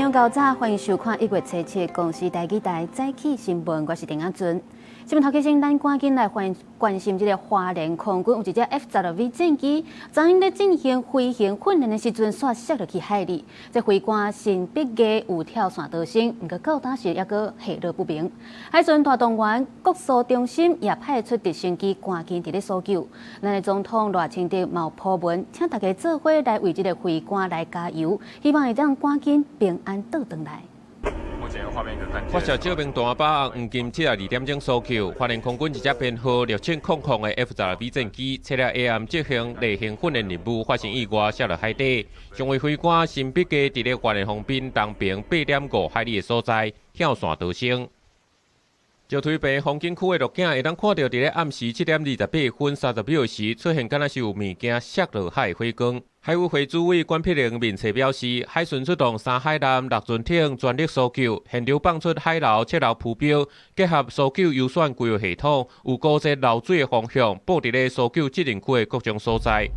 朋友𠢕早，歡迎收看1月初7公視台語台早起新聞，我是鄭亞尊。新聞頭起先，咱趕緊來關關心這个花蓮空軍有一隻 F-16V 戰機，昨昏咧進行飛行訓練的時陣，煞摔落去海裡。這飛官陳必義有跳傘逃生，毋過到當時猶閣下落不明。海巡大動員國搜中心也派出直升機趕緊佇咧搜救。咱的總統賴清德嘛有 po 文，請大家做伙來為這个飛官來加油，希望會當趕緊平安倒轉來。發射照明彈靶黃金72點鐘搜救，花蓮空軍一隻編號6700的 F-16V 戰機，七日下暗執行例行訓練任務，發生意外，摔落海底。上尉飛官陳必義佇咧花蓮豐濱東平8.5海里的所在跳傘逃生。石推坪風景區的錄影會當看著，佇咧暗時7點28分30秒時，出現敢若是有物件摔落海的火光。海委會主委管碧玲面冊表示，海巡出動三海艦、六船艇全力搜救，現場放出海流、測流浮標，結合搜救優選規劃系統，有估計漏水的方向，佈佇咧搜救責任區的各種所在。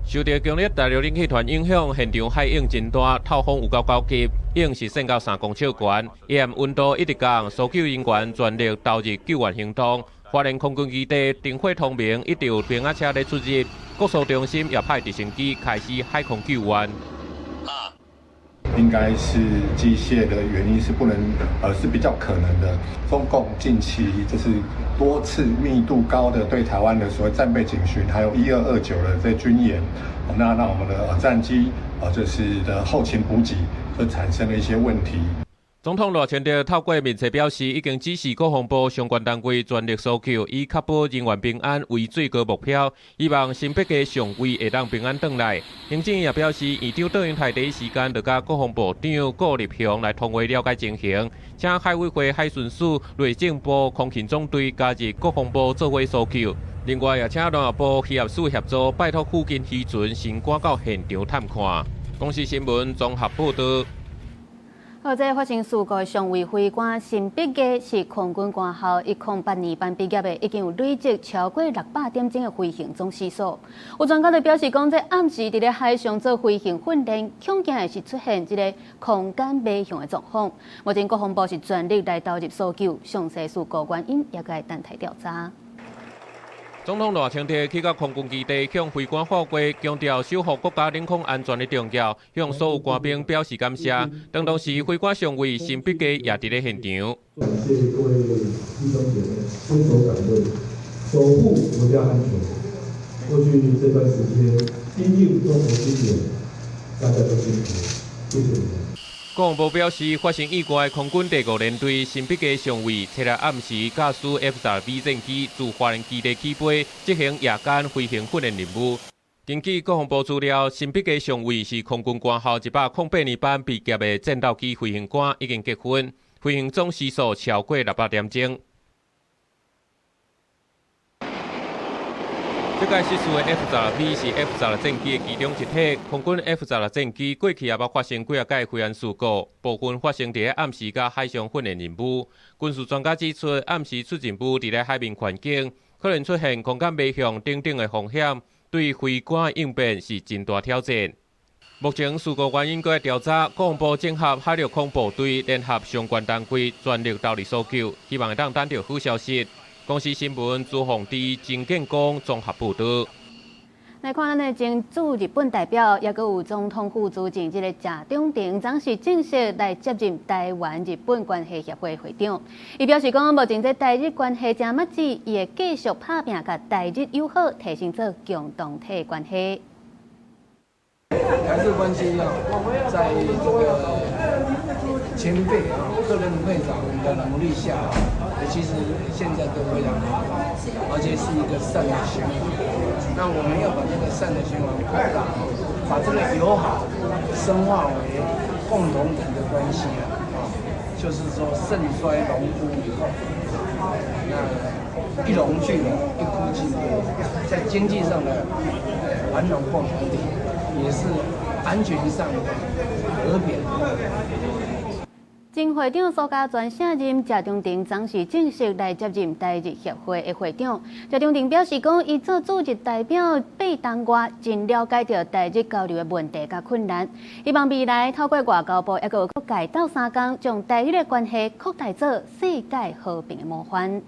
受著強烈大陸冷氣團影響，現場海湧真大，透風有夠高級，湧是升到3公尺懸，沿溫度一直降，搜救人員全力投入救援行動。花蓮空軍基地燈火通明，一直有兵仔車咧出入，國搜中心也派直升機開始海空救援。應該是機械的原因是不能，是比較可能的。中共近期就是多次密度高的對台灣的所謂戰備警巡，還有1229的這軍演，那讓我們的戰機啊，就是的後勤補給就產生了一些問題。總統賴清德透過面冊表示，已經指示國防部相關單位全力搜救，以確保人員平安為最高目標。希望新北的上尉會當平安轉來。行政院也表示，院長卓榮泰第一時間就佮國防部長顧立雄來通話了解情形，請海委會海巡署、內政部空勤總隊加入國防部做伙搜救。另外，也請農業部漁業署協助，拜託附近漁船先趕到現場探看。公視新聞綜合報導。好，這發生事故的上尉飛官陳必義是空軍官校108年班畢業的，已經有累積超過600點鐘的飛行總時數。有專家就表示講，這暗時佇咧海上做飛行訓練，恐驚會是出現這个空間迷向的狀況。目前國防部是全力來投入搜救，詳細事故原因也該等待調查。總統賴清德去到空軍基地向飛官報告，強調守護國家領空安全的重要，向所有官兵表示感謝。當時飛官上尉陳必義也佇咧現場。感謝各位弟兄姐妹堅守崗位，守護國家安全。過去這段時間，精進中國軍演，大家都辛苦，謝謝你們。國防部表示，發生意外的空軍第五聯隊陳必義上尉，七日暗時駕駛 F-16V 戰機自花蓮基地起飛，執行夜間飛行訓練任務。根據國防部資料，陳必義上尉是空軍官校108年班畢業的戰鬥機飛行官，已經結婚，飛行總時數超過600點鐘。這擺失事的 F-16V 是 F-16戰機的其中一體。空軍 F-16戰機過去也捌發生幾仔擺飛安事故，部分發生佇咧暗時佮海上訓練任務。軍事專家指出，暗時出任務佇咧海面環境，可能出現空間迷向等等的風險，對飛官應變是真大挑戰。目前事故原因閣咧調查，國防部整合海陸空部隊，聯合相關單位全力投入搜救，希望會當等著好消息。公視新聞朱鳳弟、曾建功綜合報導。來看咱的前駐日本代表，也閣有總統府主任這个謝長廷，昨是正式來接任台灣日本關係協會會長。伊表示講，目前這台日關係誠密切，伊會繼續拍拚，共台日友好提升做共同體關係。台日關係啊，在這個前輩啊，各任會長的努力下，其實現在都非常好，而且是一個善的循環。那我們要把這個善的循環擴大，把這個友好深化為共同體的關係啊，就是說盛衰榮枯與共，那一榮俱榮，一枯俱枯，在經濟上的繁榮共同體，也是安全上的和平。這前會長蘇嘉全卸任，謝長廷昨是正式來接任台日協會的會長。謝長廷表示講，伊做駐日代表8冬外，真了解著台日交流的問題佮困難，希望未來透過外交部抑閣有各界鬥相共，將台日的關係擴大做世界和平的模範。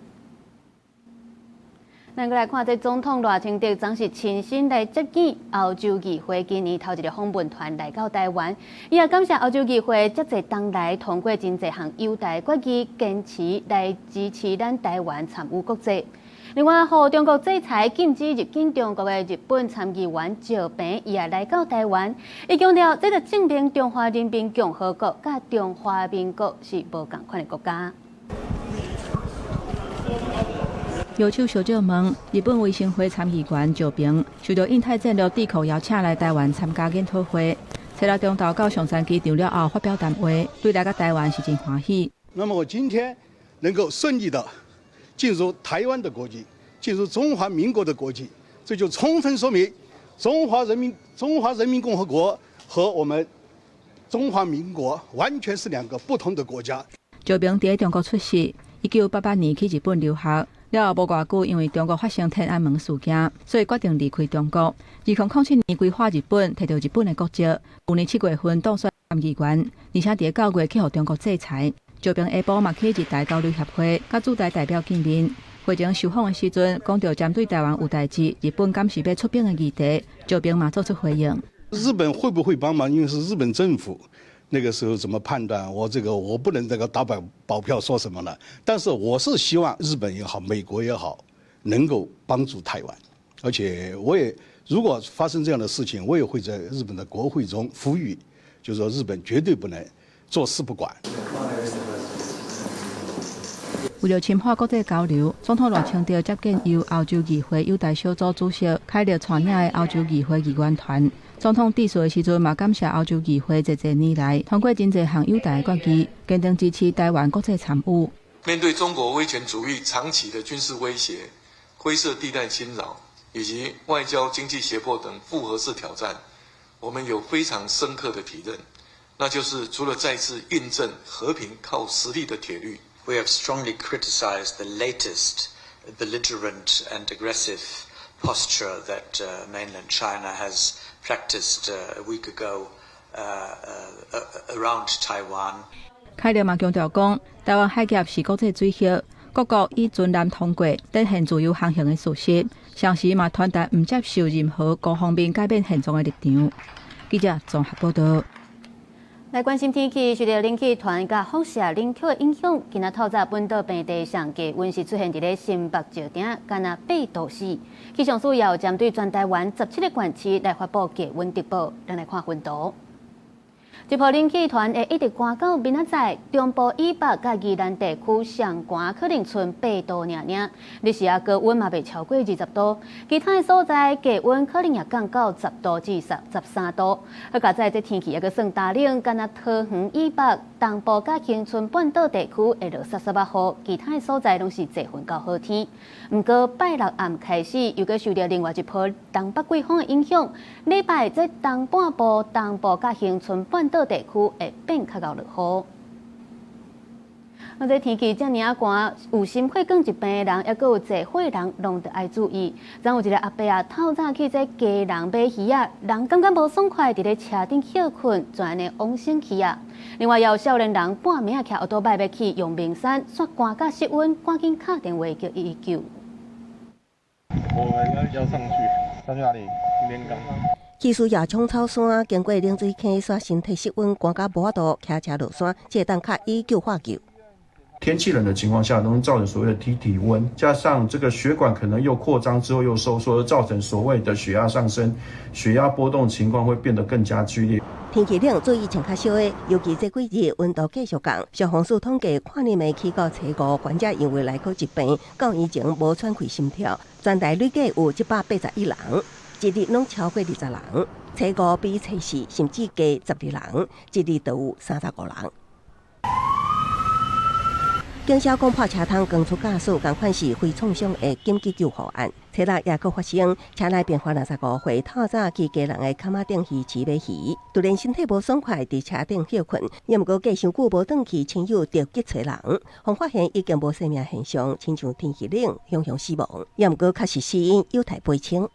咱閣來看，這總統賴清德昨是親身來接見歐洲議會今年頭一个訪問團來到台灣，伊也感謝歐洲議會遮濟冬來通過真濟項友台決議，堅持來支持咱台灣參與國際。另外，予中國制裁禁止入境中國的日本參議員石平，伊也來到台灣，伊強調這就證明中華人民共和國佮中華民國是無仝款的國家。搖手相借問，日本維新會參議員石平受到印太戰略智庫邀請來台灣參加研討會。初六中晝到松山機場了後，發表談話，對來到台灣是真歡喜。那麼我今天能夠順利的進入台灣的國境，進入中華民國的國境，這就充分說明中華人民共和國和我們中華民國完全是兩個不同的國家。石平佇中國出世，1988年去日本留學。了後無偌久，因為中國發生天安門事件，所以決定離開中國。2007年歸化日本，提著日本的國籍。去年7月份當選參議員，而且佇9月去予中國制裁。石平下晡嘛去日台交流協會，佮駐台代表見面。會前受訪的時陣，講著針對台灣有代誌，日本敢是欲出兵的議題，石平嘛做出回應。日本會不會幫忙？因為是日本政府。那個時候怎麼判斷？我這個我不能這個打保票說什麼了。但是我是希望日本也好，美國也好，能夠幫助台灣。而且我也如果發生這樣的事情，我也會在日本的國會中呼籲，就是說日本絕對不能坐視不管。為著深化國際交流，總統賴清德接見由歐洲議會友台小組主席凱勒帶領的歐洲議會議員團。總統致辭的時陣嘛，感謝歐洲議會這濟年來通過真濟項友台決議，堅定支持台灣國際參與。面對中國威權主義長期的軍事威脅、灰色地帶侵擾以及外交、經濟脅迫等複合式挑戰，我們有非常深刻的體認，那就是除了再次印證和平靠實力的鐵律。 We have strongly criticized the latest belligerent and aggressive posture that mainland China has practiced a week ago around Taiwan. 凱勒嘛強調講，台灣海峽是國際水域，各國以軍艦通過，展現自由航行的事實。同時嘛傳達毋接受任何孤方面改變現狀的立場。記者綜合報道。來關心天氣，受著冷氣團佮輻射冷卻的影響，今仔透早本島平地上低溫是出現佇咧新北石碇，敢若8度4。氣象署也有針對全台灣17個縣市來發布低溫特報，咱來看溫圖。這波冷氣團會一直寒到明仔載，中部以北佮宜蘭地區上寒可能賰8度爾爾，日時啊高溫嘛袂超過20度，其他的所在低溫可能也降到10度至13度。好佳哉這天氣猶閣算焦冷，敢若桃園以北、東部佮恆春半島地區會落澼澼仔雨，其他的所在攏是濟雲到好天。毋過拜六暗開始，又閣受著另外一波東北季風的影響，禮拜這東半部、東部佮恆春半島地區會變較𠢕落雨。啊，這天氣遮爾仔寒，有心血管疾病的人，抑閣有濟歲人，攏著愛注意。昨有一个阿伯啊，透早去這基隆買魚仔，人感覺無爽快，佇咧車頂歇睏，就按呢往生去啊。另外，也有少年人半暝仔騎歐多拜欲去陽明山，煞寒甲失溫，趕緊敲電話叫119。我要上去，上去哪裡？連崗。技師也衝草山，經過冷水坑，煞身體失溫，寒甲無法度騎車落山，這當敲119喊救。天氣冷的情況下，容易造成所謂的低體溫，加上這個血管可能又擴張之後又收縮，而造成所謂的血壓上升，血壓波動情況會變得更加劇烈。天氣冷，注意穿較少的，尤其這幾日溫度繼續降。消防署統計，跨年暝起到初五，患者因為內科疾病，到院前無喘氣心跳，全台累計有181人，一日攏超過20人。初五比初四甚至加12人，一日就有35人。警消講破車窗扛出駕駛，仝款是非創傷的緊急救護案。初六也閣發生車內病患65歲，透早去基隆的崁仔頂魚市買魚，突然身體無爽快，佇車頂歇睏，也毋過過傷久無轉去，親友著急揣人，予發現已經無生命現象，親像天氣冷，雄雄死亡，也毋過確實死因有待釐清。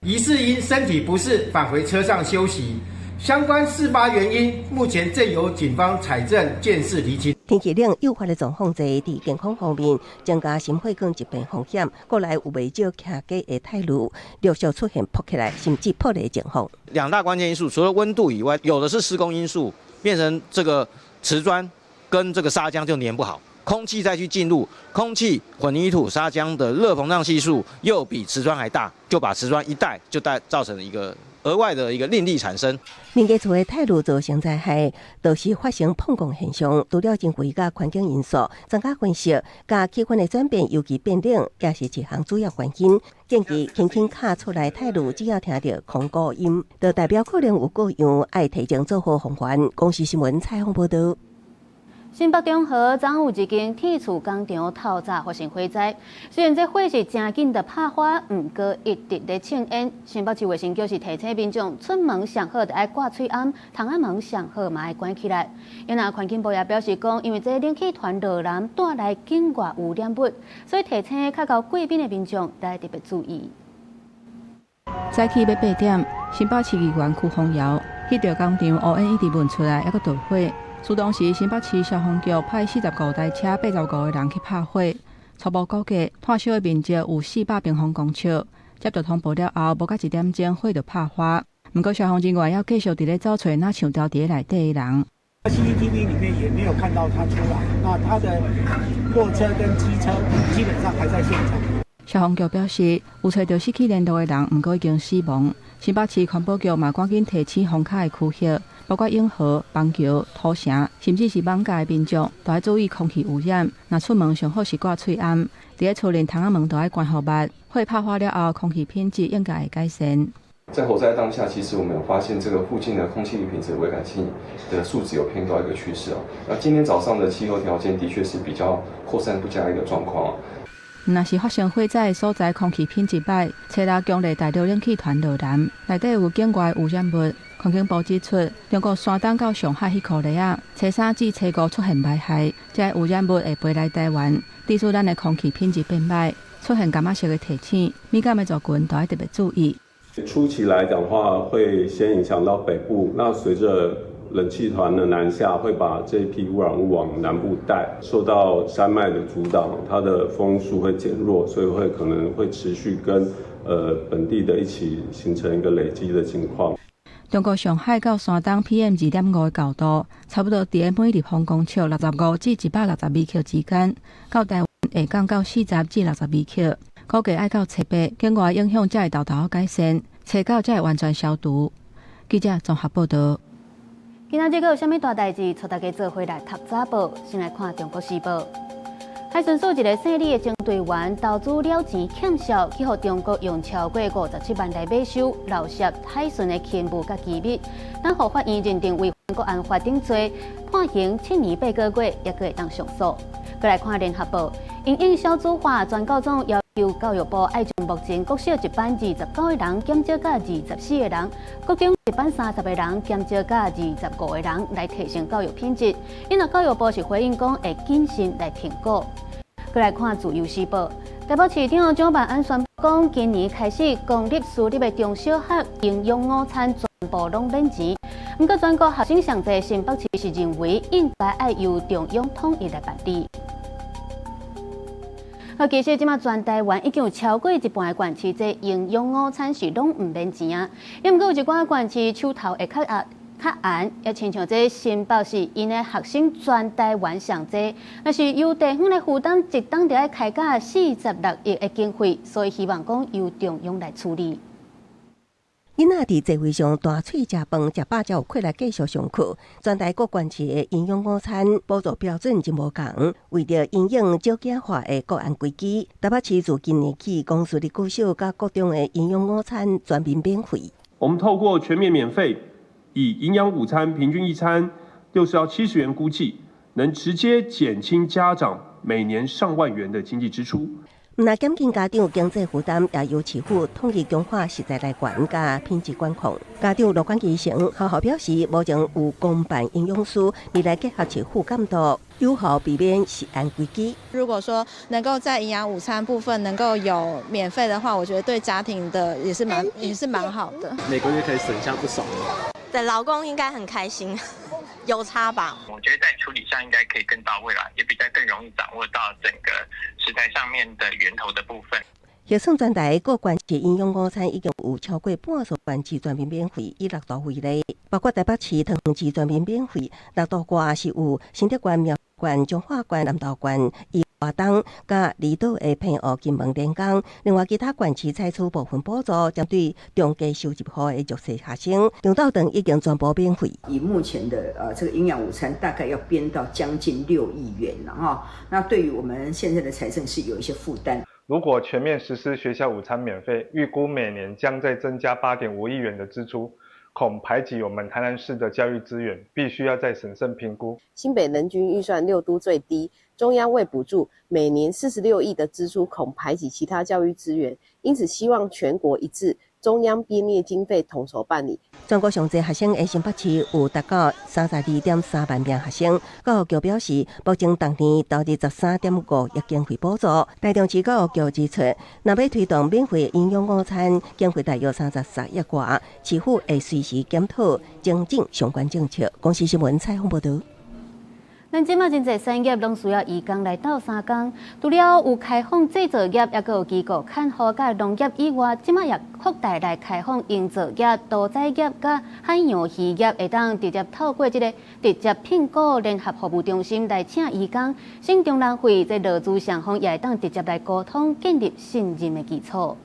疑似因身體不適返回車上休息，相關事發原因目前正由警方採證鑑識釐清。天氣冷誘發的狀況濟，佇健康方面增加心血管疾病風險，國內有袂少騎機的泰路陸續出現噗起來甚至破裂情況。兩大關鍵因素，除了溫度以外，有的是施工因素，變成這個瓷磚跟這個砂漿就粘不好。空氣再去進入，空氣混凝土砂漿的熱膨脹係數又比瓷磚還大，就把瓷磚一帶就帶造成一個額外的一個應力產生。民家厝的泰路造成災害，都是發生膨脹現象。除了人為佮環境因素專家分析，佮氣溫的轉變，尤其變冷，也是一項主要原因。建議輕輕敲出來泰路，只要聽著空鼓音，就代表可能有故障，愛提前做好防範。公視新聞採訪報導。新北中和昨昏有一間鐵厝工廠透早發生火災，雖然這火是誠緊就拍花，毋過一直咧衝煙。新北市衛生局是提醒民眾出門上好著愛掛喙罨，窗仔門上好嘛愛關起來。因為環境部也表示講，因為這冷氣團落南帶來境外污染物，所以提醒較𠢕過敏的民眾來特別注意。早起欲八點，新北市議員邱宏堯彼著工廠烏煙一直聞出來，猶閣著火。出動時，新北市消防局派45台車、85個人去拍火。初步估計，炭燒的面積有400平方公尺。接到通報了後，無到一點鐘，火就拍花。毋過消防人員猶繼續佇咧走揣若像牢佇咧內底的人。 CCTV 裡面也沒有看到他出來，那他的貨車跟機車基本上還在現場。消防局表示，有揣著失去聯絡的人，毋過已經死亡。新北市環保局嘛趕緊提醒封跤的區域，包括永和、板橋、土城，甚至是艋舺的民眾，都愛注意空氣污染。若出門上好是掛喙罨，佇咧厝內窗仔門都愛關予密。火拍花了後，空氣品質應該會改善。在火災當下，其實我們有發現這個附近的空氣品質危感性的數值有偏高一個趨勢哦。那今天早上的氣候條件的確是比較擴散不佳一個狀況。若是發生火災的所在，空氣品質歹，初六強烈大陸冷氣團落南，內底有境外污染物。環境部指出，中國山東到上海彼箍犁仔，初三至初五出現霾害，這个污染物會飛來台灣，致使咱的空氣品質變歹，出現柑仔色的提醒，敏感的族群都愛特別注意。初期來講的話，會先影響到北部，那隨着冷氣團的南下，會把這批污染物往南部帶，受到山脈的阻擋，它的風速會減弱，所以會可能會持續跟本地的一起形成一個累積的情況。中國上海到山東 PM 2.5的高度，差不多佇咧每立方公尺65至162克之間，到台灣會降到40至62克，估計愛到初八，境外影響才會沓沓改善，初九才會完全消除。記者綜合報導。今仔日閣有啥物大代誌？帶大家做伙來讀早報。先來看《中國時報》。海巡署一个姓李的前隊員投資了錢欠數，去予中國用超過57萬來買收，漏泄海巡的勤務佮機密，等予法院認定違反國安法等罪，判刑7年8個月，猶閣會當上訴。閣來看《聯合報》，因應少子化，全教總要求教育部愛將目前國小一班29個人減少到24個人，國中一班30個人減少到25個人，來提升教育品質。因為教育部是回應講會謹慎來評估。閣來看《自由時報》，台北市長蔣萬安宣布講，今年開始公立、私立的中小學營養午餐全部攏免錢。毋過全國學生上濟新北市是認為應該愛由中央統一來辦理。好，其實這馬全台灣已經有超過一半的縣市，這營養午餐是攏毋免錢啊。猶毋過有一寡縣市手頭會較壓較絚，也親像這新北市，𪜶的學生全台灣上濟，若是由地方來負擔，一冬就愛開價46億的經費，所以希望講由中央來處理。囡仔佇座位上大喙食飯，食飽才有氣力繼續上課。全台各縣市的營養午餐補助標準真無仝，為著因應少子化的國安危機，台北市自今年起，公私立國小佮國中的營養午餐全面免費。我們透過全面免費，以營養午餐平均一餐60到70元估計，能直接減輕家長每年上萬元的經濟支出。毋但減輕家長經濟負擔，也由市府統一強化食材來源佮品質管控。家長羅冠基醫生學校表示，目前有公辦營養師未來結合市府監督，有效避免食安危機。如果說能夠在營養午餐部分能夠有免費的話，我覺得對家庭的也是蠻好的。每個月可以省下不少。對，老公應該很開心，有差吧？我覺得在處理上應該可以更到位啦，也比較更容易掌握到整個食材上面的源頭的部分。核算全台各縣市營養午餐已經有超過半數縣市全面免費，以六都為例，包括台北市、桃園市全面免費，六都外是有新竹縣、苗縣、彰化縣、南投縣、宜花東佮離島的澎湖、金門、連江。另外，其他縣市採取部分補助，針對中低收入戶的弱勢學生，中晝頓已經全部免費。以目前的這個營養午餐，大概要編到將近6億元了哈。那對於我們現在的財政是有一些負擔。如果全面實施學校午餐免費，預估每年將再增加8.5億元的支出，恐排擠我們台南市的教育資源，必須要再審慎評估。新北人均預算六都最低，中央未補助每年46億的支出，恐排擠其他教育資源，因此希望全國一致，中央編列經費統籌辦理。全國上濟學生的新北市有達到32.3萬名學生。教育局表示，目前逐年投入13.5億經費補助。台中市教育局指出，若欲推動免費營養午餐，經費大約33億外，市府會隨時檢討精進相關政策。公視新聞採訪報導。咱這馬真濟產業攏需要移工來鬥相共，除了有開放製造業，抑閣有機構看護佮農業以外，這馬也擴大來開放營造業、屠宰業佮海洋漁業，會當直接透過這个直接聘雇聯合服務中心來請移工，省中人會這勞資雙方也會當直接來溝通，建立信任的基礎。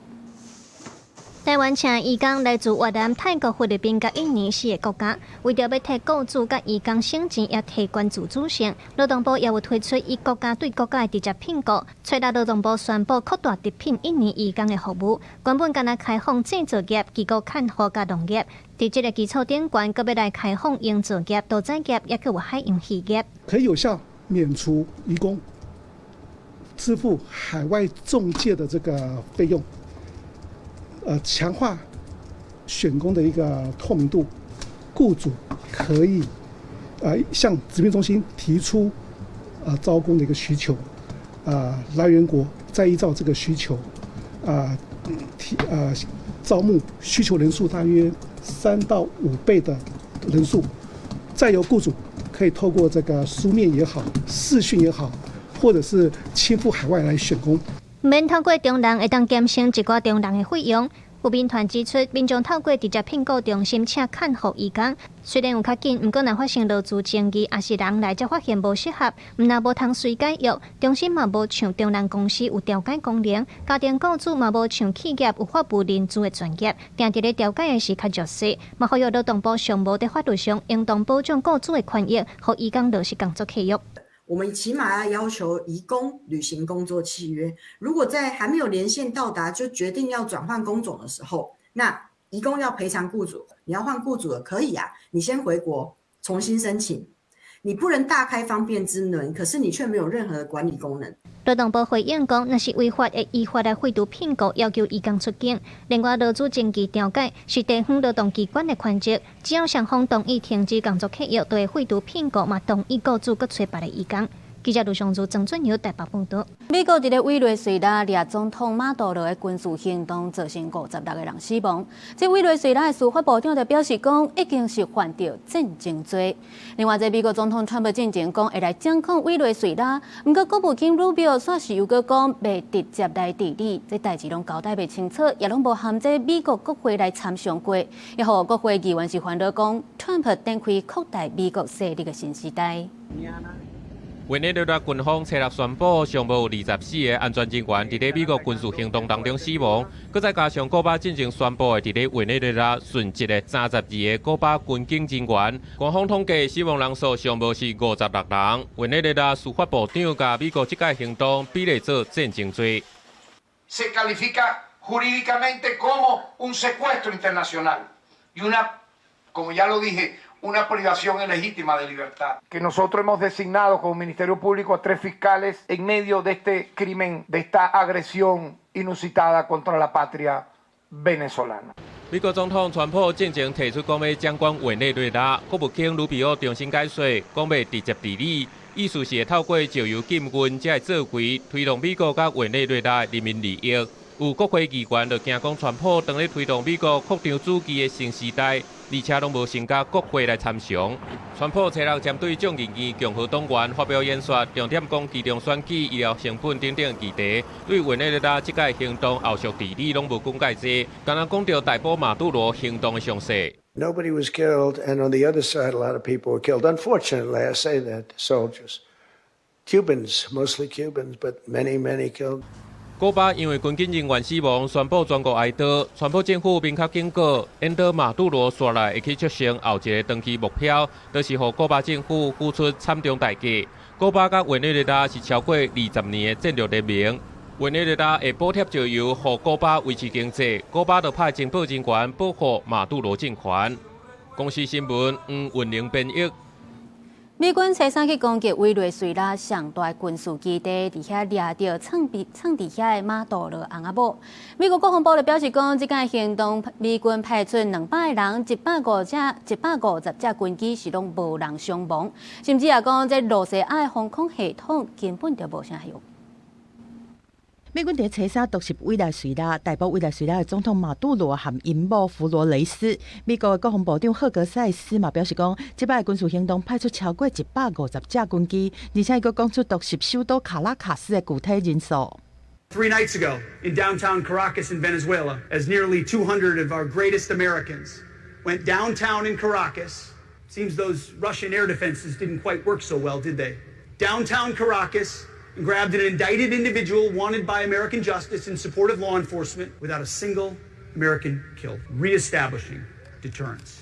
台灣請移工來自越南、泰國、菲律賓佮印尼四个國家，為著欲替雇主佮移工省錢，也提懸自主性，勞動部也有推出以國家對國家的直接聘雇。初六勞動部宣布擴大直聘印尼移工的服務，原本干焦開放製造業、機構看護佮農業，佇這个基礎頂懸，閣欲來開放營造業、屠宰業，抑閣有海洋漁業，可以有效免除移工支付海外仲介的這個費用。強化選工的一個透明度，雇主可以向直聘中心提出招工的一個需求，來源國再依照這個需求，提招募需求人數大約3到5倍的人數，再由雇主可以透過這個書面也好、視訊也好，或者是親赴海外來選工。免透過中人會當減省一寡中人的費用。有民團指出，民眾透過直接聘雇中心請看護移工，雖然有較緊，毋過若發生勞資爭議，抑是人來才發現無適合，毋但無通隨解約，中心嘛無像中人公司有調解功能，家庭雇主嘛無像企業有法務人資的專業，定佇咧調解的時較弱勢，嘛呼籲勞動部上無佇法律上應當保障雇主的權益，予移工落實工作契約。我們起碼要要求移工履行工作契約。如果在還沒有連線到達就決定要轉換工種的時候，那移工要賠償雇主，你要換雇主的可以啊，你先回國重新申請。你不能大開方便之門，可是你卻沒有任何的管理功能。勞動部回應講，若是違法會依法來廢除聘雇，要求移工出境。另外，勞資爭議調解是地方勞動機關的權責，只要雙方同意停止工作契約，就會廢除聘雇，嘛同意雇主閣揣別个移工。記者盧尚如、曾俊尧台北報導。美國佇咧委內瑞拉掠總統馬杜羅的軍事行動，造成56個人死亡。這委內瑞拉的司法部長就表示講，已經是犯著戰爭罪。另外，這美國總統川普進前講會來掌控委內瑞拉，毋過國務卿魯比奧煞是又閣講袂直接來治理，這代誌攏交代袂清楚，也攏無含這美國國會來參詳過。予國會議員是煩惱講，川普展開擴大美國勢力的新時代。委內瑞拉軍方初六宣布，上無有24個安全人員佇咧美國軍事行動當中死亡，閣再加上古巴進前宣布的佇咧委內瑞拉殉職的32個古巴軍警人員，官方統計死亡人數上無是56人。委內瑞拉司法部長共美國這擺行動比例做戰爭罪。 Se califica jurídicamente como un secuestro internacional y una, como ya lo dije, Una privación ilegítima de libertad. Que nosotros hemos designado como Ministerio Público a tres fiscales en medio de este crimen, de esta agresión inusitada contra la patria venezolana. 美國總統川普進前提出講欲掌管委內瑞拉，國務卿魯比奧重新解說，講欲直接治理，意思是會透過石油禁運這个作為，推動美國佮委內瑞拉人民利益。有國會議員就驚講，川普當咧推動美國擴張主義的新時代，而且攏無先佮國會來參詳。川普初六針對眾議院共和黨員發表演說，重點講期中選舉、醫療成本等等議題，對委內瑞拉這個行動後續治理攏無講蓋濟，敢若講著逮捕馬杜羅行動的詳細。 Nobody was killed, and on the other side, a lot of people were killed. Unfortunately, I say that soldiers, Cubans, mostly Cubans, but many, many killed. 古巴因為軍警人員死亡，宣布全國哀悼。川普政府明確警告，引導馬杜羅紲來會去促成後一個長期目標，就是予古巴政府付出慘重代價。古巴佮委內瑞拉是超過20年的戰略聯盟。委內瑞拉會補貼石油，予古巴維持經濟，古巴就派情報人員保護馬杜羅政權。公視新聞黃雲玲編譯。美軍初三去攻擊委內瑞拉上大軍事基地，佇遐掠著藏佇藏佇遐的馬杜羅翁仔某。美國國防部就表示講，這個行動美軍派出200個人，150架、150隻軍機是攏無人傷亡，甚至也講這露西亞的防空系統根本就無啥用。美軍佇初三突襲委內瑞拉，逮捕委內瑞拉的總統馬杜羅和𪜶某弗羅雷斯。美國的國防部長赫格塞斯嘛表示講，這擺軍事行動派出超過150架軍機，而且伊閣講出突襲首都卡拉卡斯的具體人數。 Three nights ago, in downtown Caracas in Venezuela, as nearly 200 of our greatest Americans went downtown in Caracas, seems those Russian air defenses didn't quite work so well, did they? Downtown Caracas and grabbed an indicted individual wanted by American justice in support of law enforcement without a single American killed, reestablishing deterrence.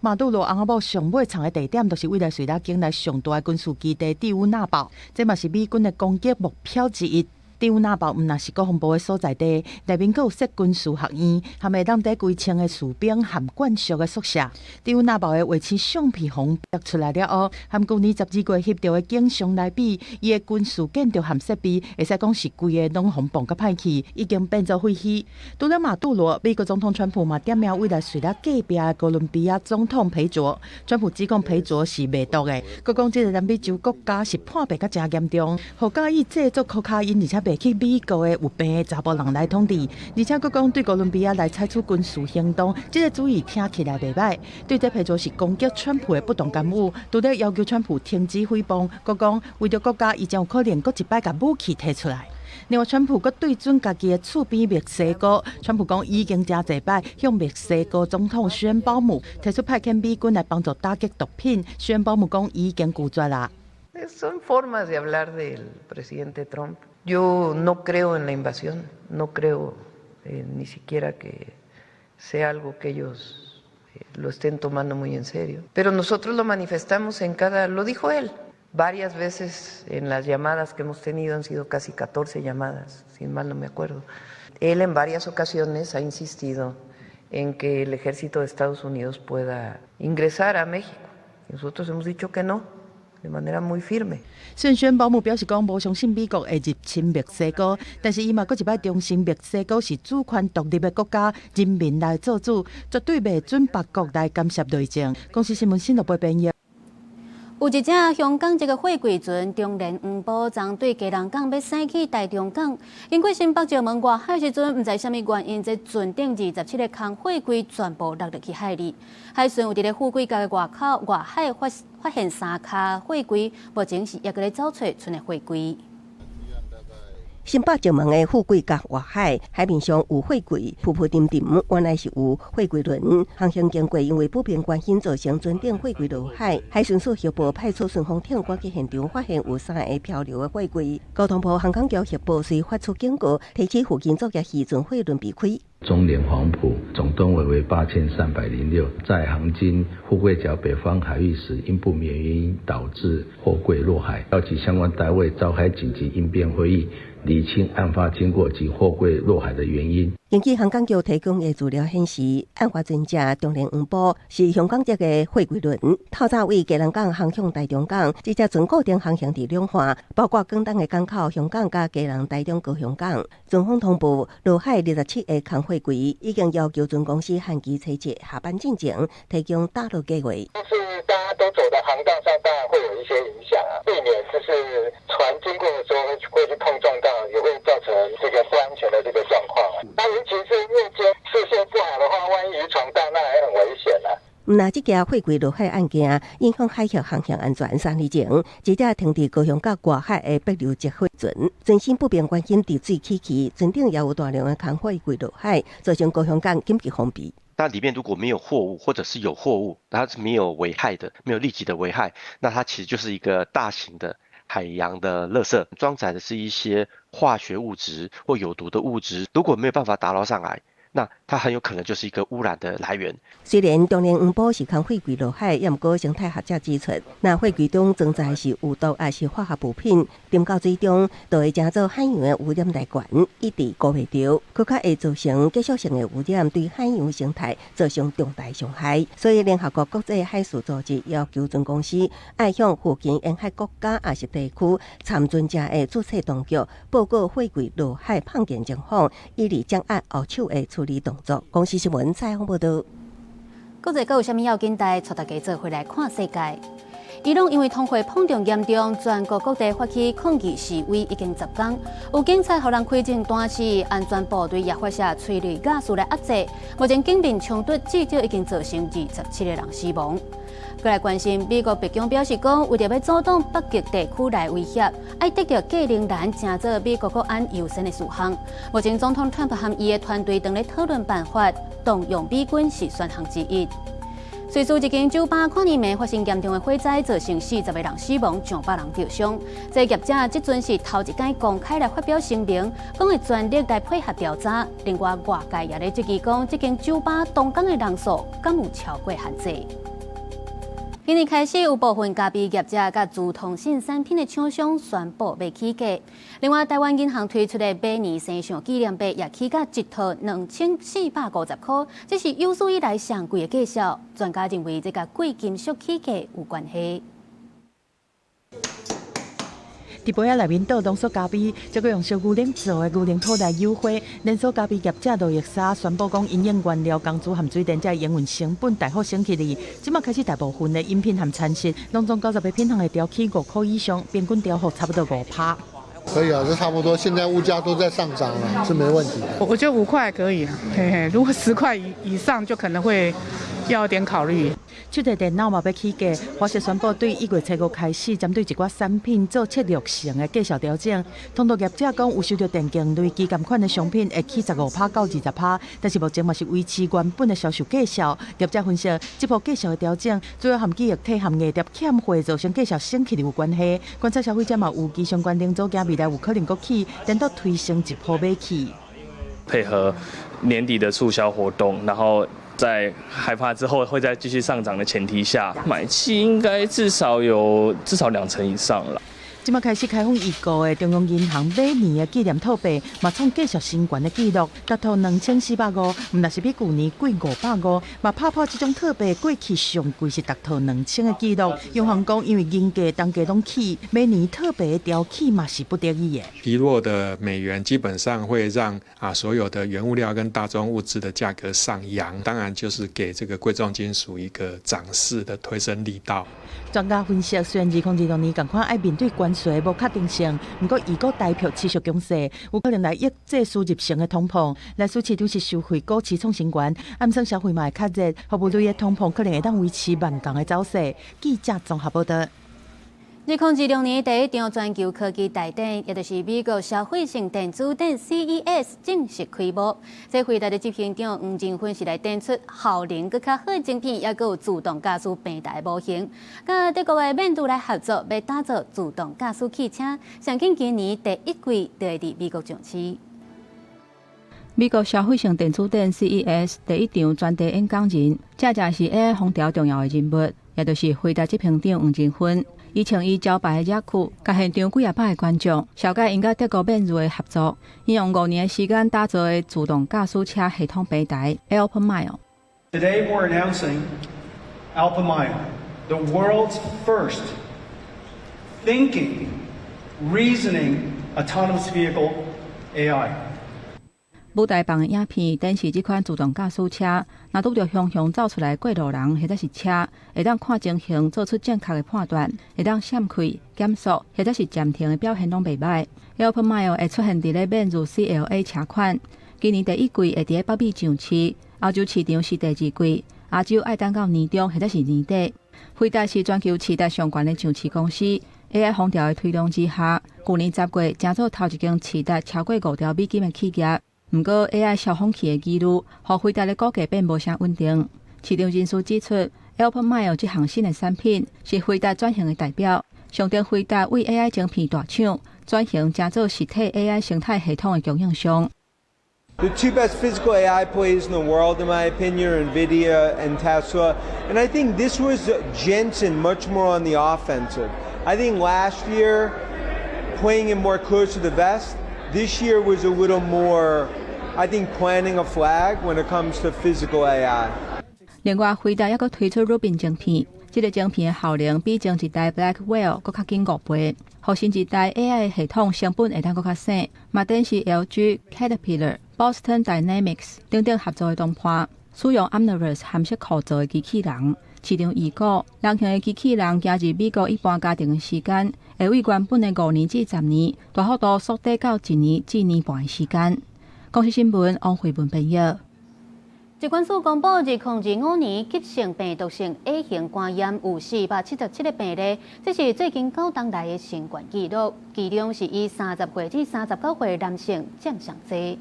馬杜羅翁仔某上尾藏的地點，就是委內瑞拉境內上大的軍事基地蒂烏納堡，這嘛是美軍的攻擊目標之一。蒂烏納堡毋但是國防部的所在地，內面閣有設軍事學院，含會當佇幾千个士兵和眷屬的宿舍。蒂烏納堡的衛星相片予拍出來了後，和舊年12月翕著的景象來比，伊的軍事建築和設備，會使講是規个攏予磅甲歹去，已經變做廢墟。除了馬杜羅，美國總統川普嘛點名委內瑞拉隔壁的哥倫比亞總統裴卓，川普指控裴卓是賣毒的，閣講這个南美洲國家是叛變甲誠嚴重，予佮意製作可卡因，而且賣去美國的有病的查埔人來統治，而且閣講對哥倫比亞來採取軍事行動，這个主意聽起來袂䆀。對這裴卓是攻擊川普的不當干預，除了要求川普停止誹謗，閣講為著國家，伊真有可能閣一擺共武器提出來。另外，川普閣對準家己的厝邊墨西哥，川普講已經誠濟擺向墨西哥總統宣保姆提出派遣美軍來幫助打擊毒品，宣保姆講已經拒絕啦。 Son formas de hablar del presidente Trump. Yo no creo en la invasión, no creo ni siquiera que sea algo que ellos lo estén tomando muy en serio. Pero nosotros lo manifestamos en cada, lo dijo él, varias veces en las llamadas que hemos tenido, han sido casi 14 llamadas, si mal no me acuerdo. Él en varias ocasiones ha insistido en que el ejército de Estados Unidos pueda ingresar a México. Nosotros hemos dicho que no, de manera muy firme. 雖然宣保姆表示講無相信美國會入侵墨西哥，但是伊嘛閣一擺重申墨西哥是主權獨立的國家，人民來做主，絕對袂准別國來干涉內政。公視新聞新聞部編譯。有一隻香港這个貨櫃船中聯黃埔，昨對基隆港欲駛去台中港，經過新北石門外海時陣，毋知啥物原因，這船頂27個空貨櫃全部落入去海裡。海巡有佇咧富貴角的外口外海發發現三跤貨櫃，目前是猶閣咧找揣賰的貨櫃。新北石門的富貴角外海海面上有貨櫃浮浮沉沉，原來是有貨櫃輪航行經過，因為不明原因造成船頂貨櫃落海。海巡署協報派出順風艇趕去現場，發現有三个漂流的貨櫃。交通部航空局協報遂發出警告，提醒附近作業漁船貨輪避開。中聯黃埔總噸位為8306，在航經富貴角北方海域時，因不明原因導致貨櫃落海，邀集相關單位召開緊急應變會議，釐清案發經過及貨櫃落海的原因。根據航港局提供的資料顯示，案發船隻中聯黃埔是香港籍的貨櫃輪，透早為基隆港航向台中港，這隻船固定航行佇兩岸，包括廣東的港口香港佮基隆、台中、高雄港。船方通報落海27個空貨櫃，已經要求船公司限期初七下班進前提供打撈計劃。就是大家都走的航道上，當然會有一些影響啊，避免就是船經過的時候會去碰撞到，也會造成這個不安全的這個狀況。那尤其是夜間視線不好的話，萬一漁船到，那還很危險啊。毋但這件貨櫃落海案件影響海峽航行安全，3年前，這隻停佇高雄佮外海的帛琉籍貨船，船身不明原因佇水起氣，船頂也有大量的空貨櫃落海，造成高雄港緊急封閉。那裡面如果沒有貨物，或者是有貨物，它是沒有危害的，沒有立即的危害，那它其實就是一個大型的海洋的垃圾，裝載的是一些化學物質或有毒的物質，如果沒有辦法打撈上來，那它很有可能就是一個污染的來源。雖然中聯黃埔是空貨櫃落海，也毋過生態學者指出，若貨櫃中裝載是有毒抑是化學物品，沉到水中，就會成做海洋的污染來源，一直顧袂著，閣較會造成繼續性的污染，對海洋生態造成重大傷害。所以，聯合國國際海事組織要求船公司愛向附近沿海國家抑是地區參船隻的註冊當局報告貨櫃落海碰見情況，以利掌握後手的處理動作。公視新聞採訪報導。國際閣有啥物要緊代，帶大家做伙來看世界。伊朗因為通貨膨脹嚴重，全國各地發起抗議示威已經10工。有警察予人開槍彈射，安全部隊也發射催淚ガス來壓制。目前警民衝突至少已經造成27個人死亡。閣來關心，美國白宮表示講，為著欲阻擋北極地區來威脅，愛得著格陵蘭成做美國國安優先的事項。目前總統川普和伊的團隊正咧討論辦法，動用美軍是選項之一。瑞士一間酒吧跨年暝發生嚴重的火災，造成40個人死亡，上百人著傷。這業者這陣是頭一擺公開來發表聲明，講會全力來配合調查。另外，外界也咧質疑講，這間酒吧當工的人數敢有超過限制？今年開始，有部分咖啡業者佮資通訊產品的廠商宣布欲起價。另外，台灣銀行推出的馬年生肖紀念幣也起價一套2450塊，這是有史以來上貴的價數。專家認為，這佮貴金屬起價有關係。佇杯仔內面倒濃縮咖啡，這閣用燒牛奶做的牛奶泡來誘火。連鎖咖啡業者路易莎宣布講，因應原料、工資和水電這營運成本大幅升起來，這馬開始大部分的飲品和餐食，攏總90個品項會調起5塊以上，平均調幅差不多5%。可以啊，這差不多，現在物價都在上漲了，是沒問題。我覺得5塊可以啊，嘿嘿，如果10塊以上就可能會要點考慮。手提電腦嘛欲起價，華碩宣布對1月初5開始，針對一寡產品做策略性的價數調整。通路業者講，有收著電競類機仝款的商品會起15%到20%，但是目前嘛是維持原本的銷售價數。業者分析，這波價數的調整主要和記憶體和硬碟欠貨造成價數升起有關係。觀察消費者嘛預期相關零組件未來有可能閣起，顛倒推升一波買氣。配合年底的促銷活動，然後在害怕之後會再繼續上漲的前提下，買氣應該至少有至少2成以上了。這馬開始開放預購的中央銀行馬年的紀念套幣，嘛創繼續新懸的紀錄，達到2450，毋但是比舊年貴550，嘛拍破這種套幣過去上貴是達到2000的紀錄。央行講，因為銀價、銅價攏起，馬年套幣的調起嘛是不得已的。疲弱的美元基本上會讓所有的原物料跟大宗物資的價格上揚，當然就是給這個貴重金屬一個漲勢的推升力道。專家分析，雖然2026年仝款愛面對關稅無確定性，毋過如果台幣持續強勢，有可能來抑制輸入性的通膨。來使市場是消費股市創新懸，暗算消費嘛會較熱，服務類的通膨可能會當維持蠻仝的走勢。記者綜合報導。2026年第一場全球科技大展，也就是美國消費性電子展 CES 正式開幕。這輝達的執行長黃仁勳是來展出效能閣較好的晶片，抑閣有自動駕駛平台模型，佮德國的免度來合作，欲打造自動駕駛汽車。上緊今年第一季就會佇美國上市。美國消費性電子展 CES 第一場專題演講人，正正是 AI 風潮重要的人物，也就是輝達執行長黃仁勳。伊穿伊招牌的熱褲，共現場幾仔百个觀眾，紹介𪜶佮德國面具的合作，𪜶用5年的時間打造的自動駕駛車系統平台 Alpamayo。 Today we're announcing Alpamayo, the world's first thinking, reasoning autonomous vehicle AI. 舞台放的影片展示這款自動駕駛車，若拄著雄雄走出來過路人或者是車，會當看情形做出正確的判斷，會當閃開、減速或者是暫停的表現攏袂䆀。Alpamayo 會出現佇咧面如 CLA 車款，今年第一季會佇咧北美上市，歐洲市場是第二季，亞洲愛等到年中或者是年底。輝達是全球市值上懸的上市公司，AI 風潮的推動之下，舊年10月成做頭一間市值超過5兆美金的企業。毋過 AI 燒風氣的疑慮，予輝達的股價變無啥穩定。市場人士指出，Alpamayo 這項新的產品是輝達轉型的代表，象徵輝達為 AI 晶片大廠轉型成做實體 AI 生態系統的供應商。 The two best physical AI players in the world, in my opinion, are NVIDIA and Tesla. And I think this was Jensen much more on the offensive. I think last year, playing it more close to the vest. This year was a little more, I think, planting a flag when it comes to physical AI. 另外，輝達猶閣推出 Rubin 晶片，這个晶片的效能比前一代 Blackwell 閣較緊5倍，予新一代 AI 系統成本會當閣較省。嘛展示 LG、Caterpillar、Boston Dynamics 等等合作的談判，使用 Omniverse 函式庫做的機器人。市場預估，人形的機器人行入美國一般家庭的時間，會為原本的5年至10年，大幅度縮短到1年至1年半的時間。公視新聞王慧文編譯。疾管署公布，2025年急性病毒性 A 型肝炎有477个病例，這是最近9冬來的新懸紀錄。其中是以30歲至39歲男性佔上濟。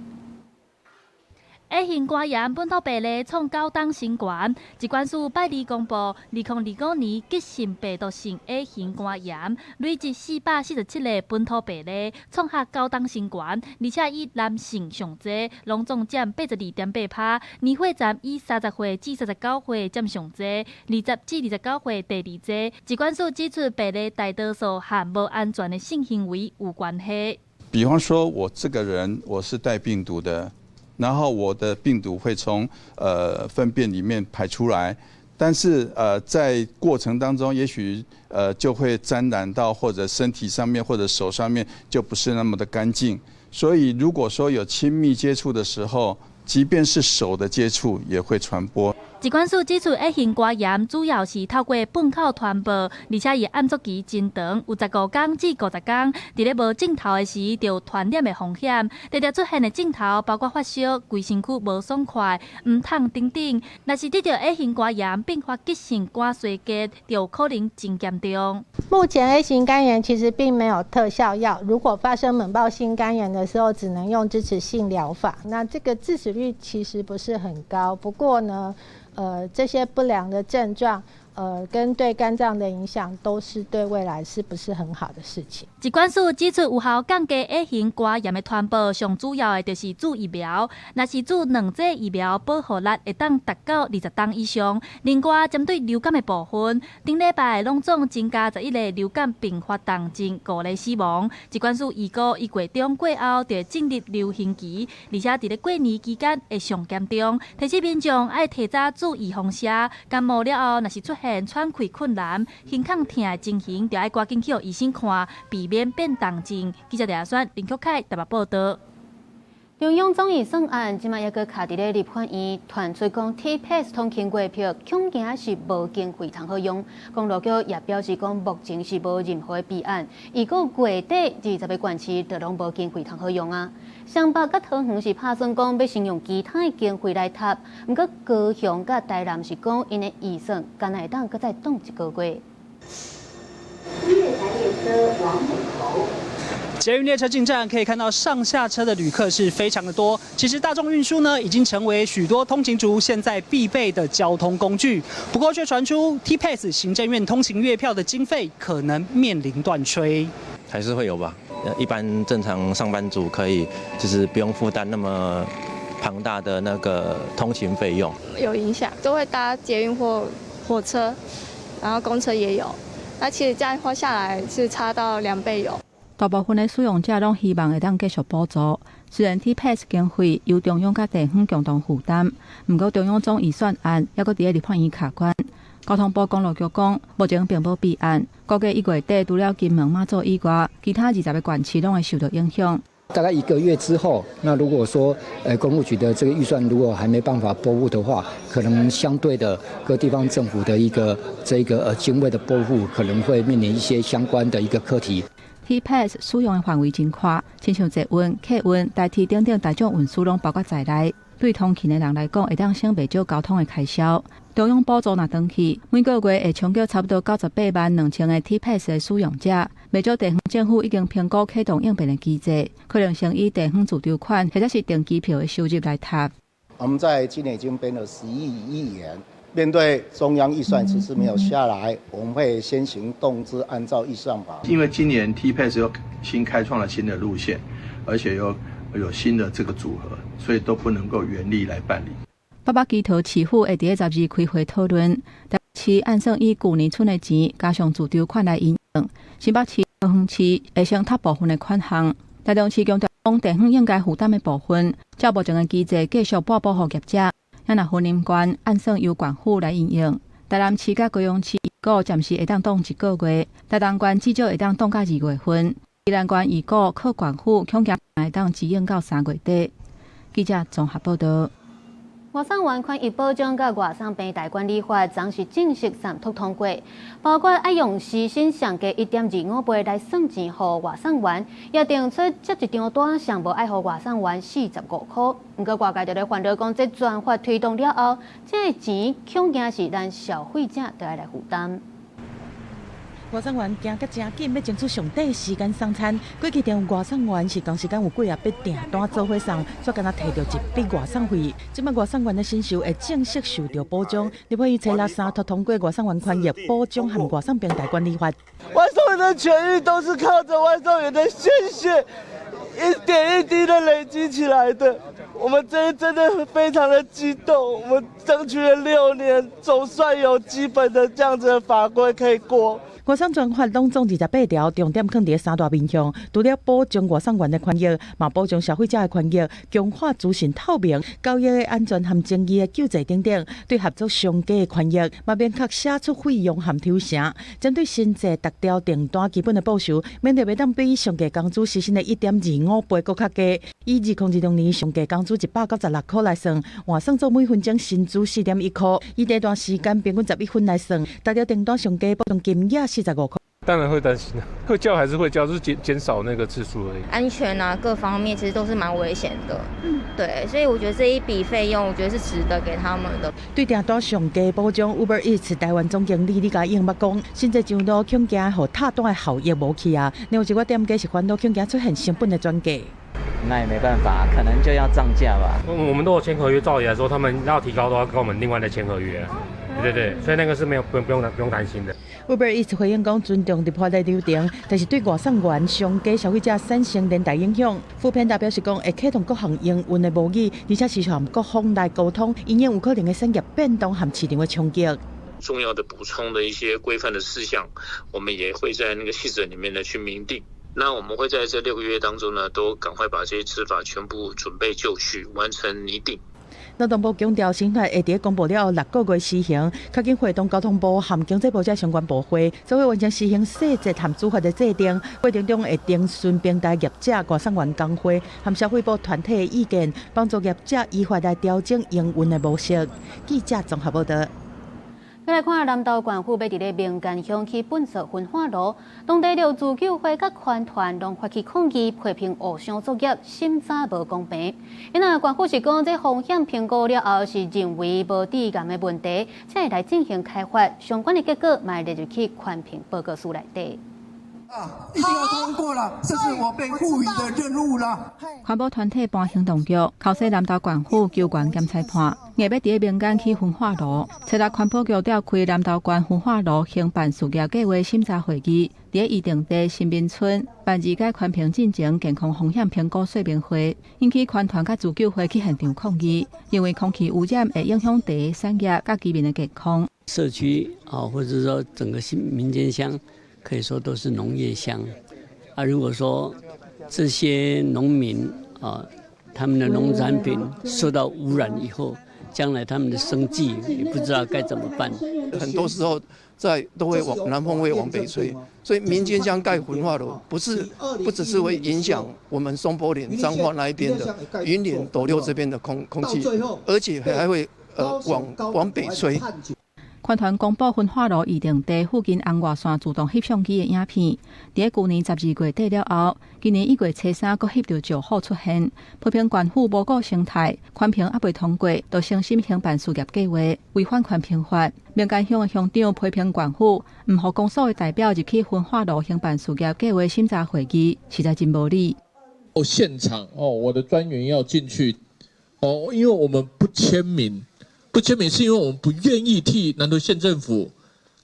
A 型肝炎本土病例創9冬新懸，疾管署拜二公布，2025年急性病毒性 A 型肝炎累計447個本土病例，創下九冬新懸，而且以男性上濟，攏總佔82.8%。年歲層以30歲至39歲佔上濟，20至29歲第二濟。疾管署指出，病例大多數和無安全的性行為有關係。比方說，我這個人我是帶病毒的。然後我的病毒會從糞便裡面排出來，但是在過程當中，也許就會沾染到或者身體上面或者手上面就不是那麼的乾淨，所以如果說有親密接觸的時候，即便是手的接觸也會傳播。疾管署指出，A 型肝炎主要是透過糞口傳播，而且伊暗足期真長，有15天至50天。佇咧無症頭的時，就有傳染的風險。常常出現的症頭包括發燒、規身軀無爽快、毋痛等等。若是得著 A 型肝炎併發急性肝衰竭，就可能真嚴重。目前 A 型肝炎其實並沒有特效藥，如果發生猛暴性肝炎的時候，只能用支持性療法。那這個致死率其實不是很高，不過呢，這些不良的症狀，跟對肝臟的影響，都是對未來是不是很好的事情。疾管署指出，有效降低 A 型肝炎的傳播，上主要的就是注疫苗。若是注2劑疫苗，保護力會當達到20冬以上。另外，針對流感的部分，頂禮拜攏總增加11個流感併發重症，5個死亡。疾管署預估，一月中過後就會進入流行期，而且佇咧過年期間會上嚴重。提醒民眾愛提早注預防射。感冒了後，若是出現喘氣困難、胸腔疼的情形，就愛趕緊去予醫生看，避免變重症。記者李亞選、林曲凱台北報導。中央總預算案這擺猶閣卡佇咧立法院，傳出講 T-Pass 通勤月票恐驚是無經費通好用。公路局也表示講，目前是無任何的備案，預估月底20個縣市就攏無經費通好用啊。雙北佮桃園是拍算講欲先用其他的經費來貼，毋過高雄佮台南是講𪜶的預算敢若會當閣再擋一個月。月台列車往北投。捷運列車進站，可以看到上下車的旅客是非常的多。其實大眾運輸呢，已經成為許多通勤族現在必備的交通工具。不過卻傳出 T-Pass 行政院通勤月票的經費可能面臨斷炊。還是會有吧？一般正常上班族可以就是不用負擔那麼龐大的那個通勤費用。有影響，都會搭捷運或火車，然後公車也有。那其實這樣花下來是差到2倍有。大部分的使用者攏希望會當繼續補助，雖然 T-Pass 經費由中央佮地方共同負擔，毋過中央總預算案猶閣佇咧立法院卡關。交通部公路局講，目前並無備案，估計1月底除了金門、馬祖以外，其他20個縣市攏會受到影響。大概一個月之後，那如果說，公路局的這個預算如果還沒辦法撥付的話，可能相對的各地方政府的一個這個經費的撥付，可能會面臨一些相關的一個課題。 T-Pass 使用的範圍真寬，親像捷運、客運、台鐵等等大眾運輸攏包括在內。對通勤的人來講，會當省袂少交通的開銷。中央補助若轉去，每個月會衝擊差不多98萬2千個 T-Pass 的使用者。袂少地方政府已經評估啟動應變的機制，可能先以地方自籌款或者是訂機票的收入來貼。我們在今年已經編了11億元，面對中央預算遲遲沒有下來，我們會先行動之，按照預算法。因為今年 T-Pass 又新開創了新的路線，而且又有新的這個組合，所以都不能夠原例來辦理。北北基桃市府會佇咧12開會討論，台市按算以舊年賰的錢加上自籌款來營運，新北市、桃園市會先貼部分的款項，台中市強調講地方應該負擔的部分，照目前的機制繼續撥補予業者。若雲林縣按算由縣府來營運，台南市佮高雄市預估暫時會當擋一個月，台東縣至少會當擋到2月份。宜蘭縣預估靠縣府恐驚會當支應到3月底。記者綜合報道。外送員權益保障佮外送平台管理法，昨是正式三讀通過，包括愛用時薪上低1.25倍來算錢予外送員，也定出接一張單上無愛予外送員45箍。毋過外界就咧煩惱講，這專法推動了後，這個錢恐驚是咱消費者都愛來負擔。外送員行甲誠緊，欲爭取上短時間送餐。過去訂外送員是仝時間有幾仔筆訂單做伙送，煞干焦提著一筆外送費。這擺外送員的薪酬會正式受著保障。立法院初六三讀通過外送員權益保障和外送平台管理法。外送員的權益都是靠着外送員的鮮血一點一滴的累積起來的。我們這真的非常的激動，我們爭取了6年，總算有基本的這樣子的法規可以過。外送專法攏總28條，重點囥佇三大面向，除了保障外送員的權益，嘛保障消費者的權益，強化資訊透明、交易的安全和爭議的救濟等等，對合作商家的權益，嘛明確寫出費用和抽成。針對薪資逐條訂單基本的報酬，免得袂當比上低工資時薪的1.25倍閣較低。以2026年上低工資196箍來算，換算做每分鐘薪資4.1箍。以這段時間平均11分來算，逐條訂單上低保障金額45箍。當然會擔心，會叫還是會叫，就是減少那個次數而已。安全啊，各方面其實都是蠻危險的。對，所以我覺得這一筆費用，我覺得是值得給他們的。對訂單上低保障，Uber Eats 台灣總經理李嘉穎捌講，薪資上路恐驚予貼單的效益無去啊，另有一寡店家是煩惱恐驚出現成本的轉嫁。那也沒辦法，可能就要漲價吧。我們都有簽合約，照理來說，他們要提高都要跟我們另外的簽合約。對對對，所以那個是沒有不用擔心的。 Uber Eats 回應講尊重立法的流程，但是對外送員、商家、消費者產生連帶影響。foodpanda 表示講會啟動各項營運的模擬，而且是和各方來溝通，因應有可能的產業變動和市場的衝擊。重要的補充的一些規範的事項，我們也會在那個細則裡面呢去明定。那我們會在這6個月當中呢，都趕快把這些執法全部準備就緒，完成擬定。勞動部強調，新法會佇公布了後6個月施行，較緊會同交通部和經濟部這相關部會，做伙完成施行細則和主法的制定。過程中會徵詢平台業者、外送員工會和消費部團體的意見，幫助業者依法來調整營運的模式。記者綜合報道。來看南投縣府欲佇咧名間鄉起糞埽焚化爐，當地著自救會佮環團攏發起抗議，批評誤傷作業，審查無公平。因為縣府是講，這風險評估了後是認為無致癌的問題，才會來進行開發，相關的結果嘛會列入去環評報告書內底。啊，一定要通過了，這是我被賦予的任務了。環保團體搬行動劇，敲醒南投縣府求援檢裁判，硬欲佇咧民間起焚化爐。初六環保局召開南投縣焚化爐興辦事業計劃審查會議，佇咧伊定地新民村辦二階環評進前健康風險評估說明會，引起環團佮自救會去現場抗議，認為空氣污染會影響地產業佮居民的健康。社區啊，或者說整個新民間鄉，可以說都是農業鄉啊。如果說這些農民啊，他們的農產品受到污染以後，將來他們的生計也不知道該怎麼辦。很多時候在都會往南風會往北吹，所以民間鄉蓋焚化爐，不只是會影響我們松坡嶺、彰化那一邊的雲林斗六這邊的空氣，而且還會往北吹。環團公布焚化爐預定地附近紅外線自動翕相機的影片，佇咧舊年12月底了後，今年1月初3閣翕著石虎出現，批評縣府無顧生態，環評猶未通過，就成心興辦事業計劃，違反環評法。民間鄉的鄉長批評縣府，毋予公所的代表入去焚化爐興辦事業計劃審查會議，實在真無理。哦，現場哦，我的專員要進去哦，因為我們不簽名。不簽名是因為我們不願意替南投縣政府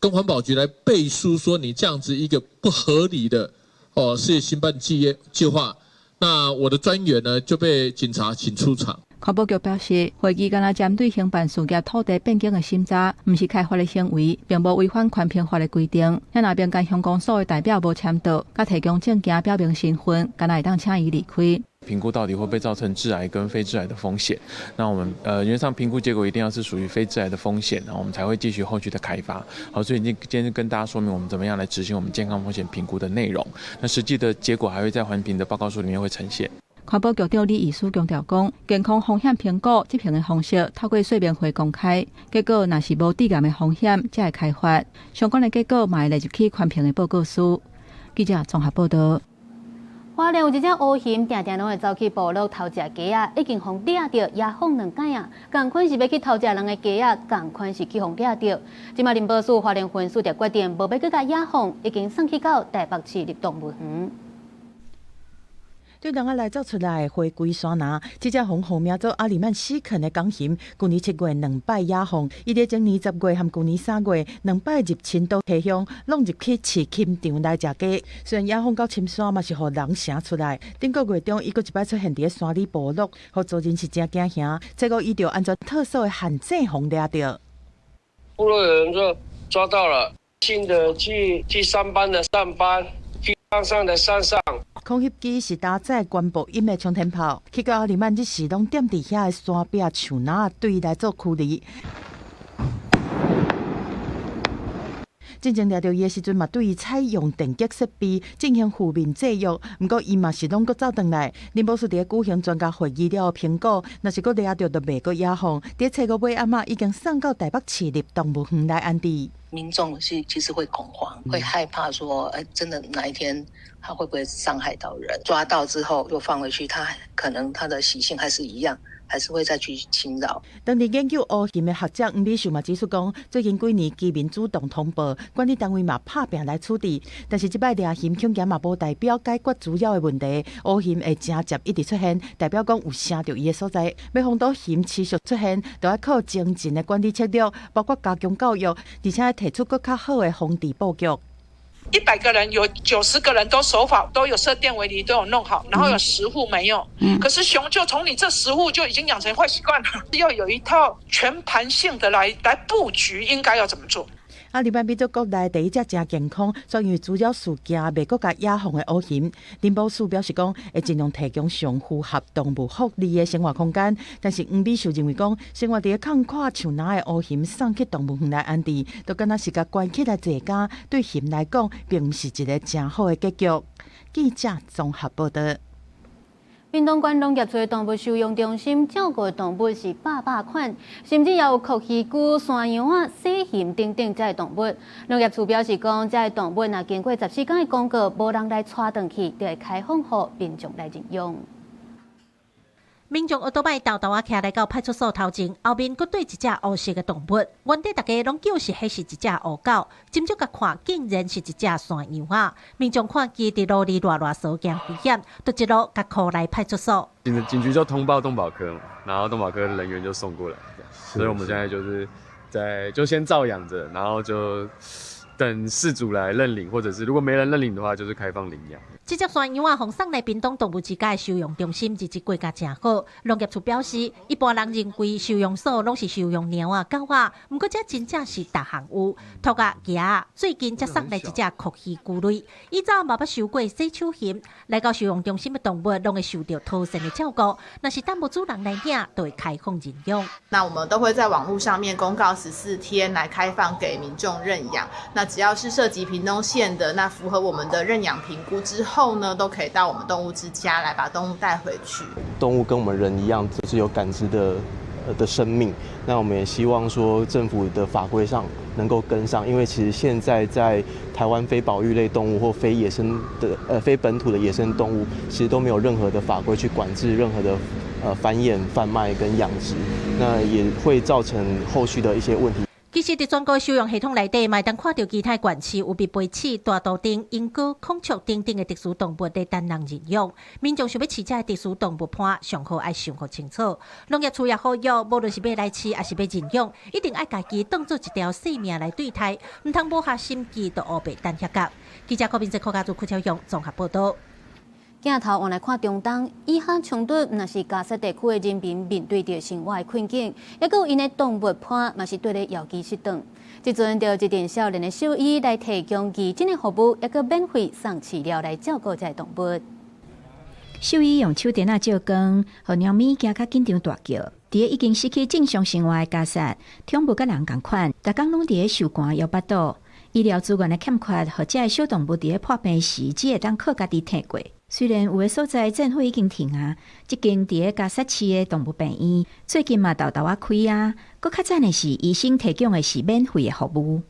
跟環保局來背書，說你這樣子一個不合理的哦事業興辦計劃，那我的專員呢就被警察請出場。環保局表示，會議干焦針對興辦事業土地變更的審查，毋是開發的行為，並無違反環評法的規定。若民間鄉公所的代表無簽到，佮提供證件表明身份，敢若會當請伊離開。評估到底會不會造成致癌跟非致癌的風險？那我們原則上評估結果一定要是屬於非致癌的風險，然後我們才會繼續後續的開發。好，所以今天跟大家說明我們怎麼樣來執行我們健康風險評估的內容。那實際的結果還會在環評的報告書裡面會呈現。環保局長李義書強調講，健康風險評估執行的方式透過說明會公開，結果若是無致癌的風險，才會開發相關的結果，嘛會列入去環評的報告書。記者綜合報道。花蓮有一隻烏熊，定定攏會走去部落偷食雞仔，已經予掠著野放兩擺啊！仝款是欲去偷食人的雞仔，仝款是去予掠著。這馬林保署花蓮分署就決定，無欲閣共野放，已經送去到台北市立動物園。對人仔來走出來回歸山林，這隻予號名做阿里曼死肯的港熊，舊年7月兩擺野放，伊佇前年10月和舊年3月兩擺入侵都溪鄉，攏入去飼禽場來食雞。雖然野放到深山嘛是予人聲出來，頂個月中伊閣一擺出現佇咧山裡部落，予族人是真驚嚇。這個伊著安全特搜的陷阱予掠著。部落有人說抓到了，新的去上班的上班。山上的山上。空翕機是搭載懸爆音的衝天炮，去到阿里曼日時攏踮佇遐的山壁樹林對伊來做驅離。真正掠著伊的時陣，嘛對伊採用電擊設備進行負面制約，毋過伊嘛是攏閣走轉來。林保署佇咧舉行專家會議了後評估，若是閣掠著，就袂閣野放。佇初五尾暗仔已經送到台北市立動物園來安置。民眾是其實會恐慌，會害怕說，哎，真的哪一天他會不會傷害到人？抓到之後又放回去，他可能他的習性還是一樣，還是會再去侵擾。當地研究烏熊的學者黃美秀嘛指出講，最近幾年居民主動通報，管理單位嘛拍拚來處置，但是這擺掠熊恐驚嘛無代表解決主要的問題。烏熊會成集一直出現，代表講有聲著伊的所在。欲防堵熊持續出現，就愛靠精進的管理策略，包括加強教育，而且提出閣較好的防治布局。100個人有90個人都守法，都有設電圍籬，都有弄好，然後有10戶沒有。可是熊就從你這10戶就已經養成壞習慣了，要有一套全盤性的來布局，應該要怎麼做？阿里曼變做國內第一隻誠健康，煞因為滋擾事件袂閣共野放的烏熊。林保署表示講，會盡量提供上符合動物福利的生活空間。但是黃美秀認為講，生活佇咧空闊樹林的烏熊送去動物園來安置，就敢若是共關起來坐監，對熊來講，並毋是一個誠好的結局。記者綜合報道。屏東縣農業處的動物收容中心照顧的動物是百百款，甚至也有蛞蝓龜、山羊仔、細熊等等這些動物。農業處表示講，這些動物若經過14天的公告，無人來帶轉去，就會開放予民眾來認養。民眾歐多擺沓沓仔徛來到派出所頭前，後面閣綴一隻烏色的動物，原底大家攏叫是彼是一隻烏狗，斟酌共看，竟然是一隻山羊仔。民眾看見佇路裡賴賴趖驚危險，就一路共 call 來派出所。警局就通報動保科嘛，然後動保科人員就送過來，所以我們現在就是在就先照養著，然後就等飼主來認領，或者是如果沒人認領的話，就是開放領養。這隻山羊仔予送來屏東動物之家收容中心，日子過甲誠好。農業處表示，一般人認為收容所攏是收容貓仔、狗仔，毋過這真正是逐項有，兔仔、雞仔，最近才送來一隻蛞蝓龜類。以前嘛捌收過細手熊，來到收容中心的動物，攏會受著妥善的照顧。若是等無主人來領，就會開放認養。那我們都會在網路上面公告14天來開放給民眾認養。那只要是涉及屏東縣的，那符合我們的認養評估之後呢，都可以到我們動物之家來把動物帶回去。動物跟我們人一樣，就是有感知的生命。那我們也希望說政府的法規上能夠跟上，因為其實現在在台灣非保育類動物或非野生的非本土的野生動物，其實都沒有任何的法規去管制任何的繁衍、販賣跟養殖，那也會造成後續的一些問題。其實，佇全國收容系統內底，嘛會當看著其他縣市有密培鼠、大肚燈、鸚鵡、孔雀等等的特殊動物佇等人認養。民眾想欲飼這个特殊動物伴，上好愛想予清楚。農業處也呼籲，無論是欲來飼抑是欲認養，一定愛共伊當做一條性命來對待，毋通無下心機就烏白等遐角。記者郭明哲、柯家祖、柯超雄綜合報導。鏡頭往來看中東，以哈衝突，若是加薩地區的人民面對著生活的困境，抑閣有𪜶的動物伴嘛是綴咧枵飢失頓。這陣就一陣少年的獸醫來提供義診的服務，抑閣免費送飼料來照顧這个動物。獸醫用手電仔照光，予貓咪驚較緊張大叫。佇咧已經失去正常生活的加薩，寵物佮人仝款，逐工攏佇咧受寒枵腹肚。醫療資源的欠缺，予這个小動物佇咧破病時，只會當靠家己挺過。雖然有的所在戰火已經停啊，這間佇咧加薩市的動物病院最近嘛沓沓仔開啊。閣較讚的是，醫生提供的是免費的服務。